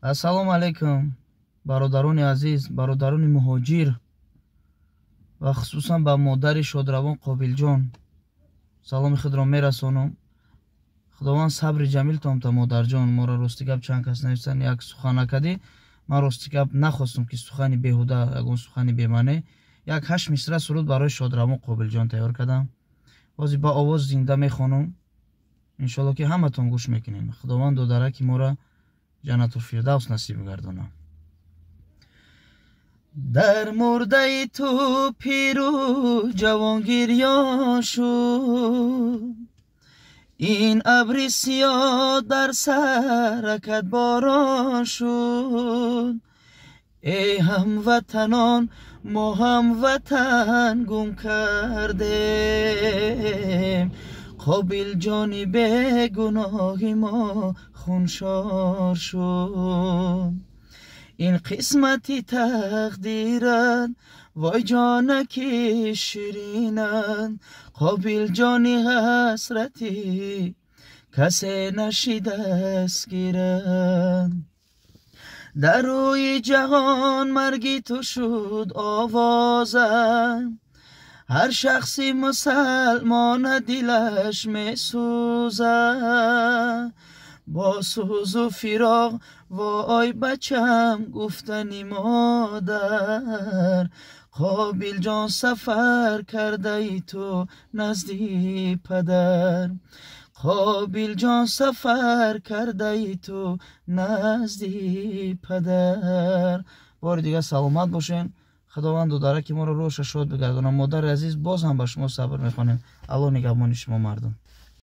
Ассалому алайкум, бародарони азиз, бародарони муҳоҷир ва хусусан ба модари шодравон Қобилҷон саломи худро мерасонам. Худованд сабри ҷамил томта, модарҷон. Моро рости гап чанд кас нависанд, як сухан накардӣ. Ман рости гап нахостум, ки сухани беҳуда, ягон сухани бемаъне. Як ҳашт мисра суруд барои шодравон Қобилҷон тайёр кардам. Ҳозир ба овоз зинда мехонам. Иншоалло, ки ҳаматон гӯш мекунем. Худованд додараки моро ҷаннатул фирдавс насиб гардонад. Дар мурдаи ту пиру ҷавон гирён шуд, ин абри сиёҳ дар саракат борон шуд. Эй ҳамватанон, мо ҳамватан гум кардем, Қобилҷони бегуноҳи мо хуншор шуд. Ин қисмати тақдират, вой ҷонаки ширинат, Қобилҷони ҳасрати касе нашидаст гирад. Дар рӯи ҷаҳон марги ту шуд овоза, ҳар шахси мусалмона дилаш месӯзад. Бо сӯзу фироқ вой бачам гуфтани модар, Қобилҷон сафар кардаи ту назди падар, Қобилҷон сафар кардаи ту назди падар. Бори дигар саломат бошен. Худованд додараки моро рӯҳша шод бигардонад. Модари азиз, боз ҳам ба шумо сабр мехонем. Аллоҳ нигаҳбони шумо, мардум.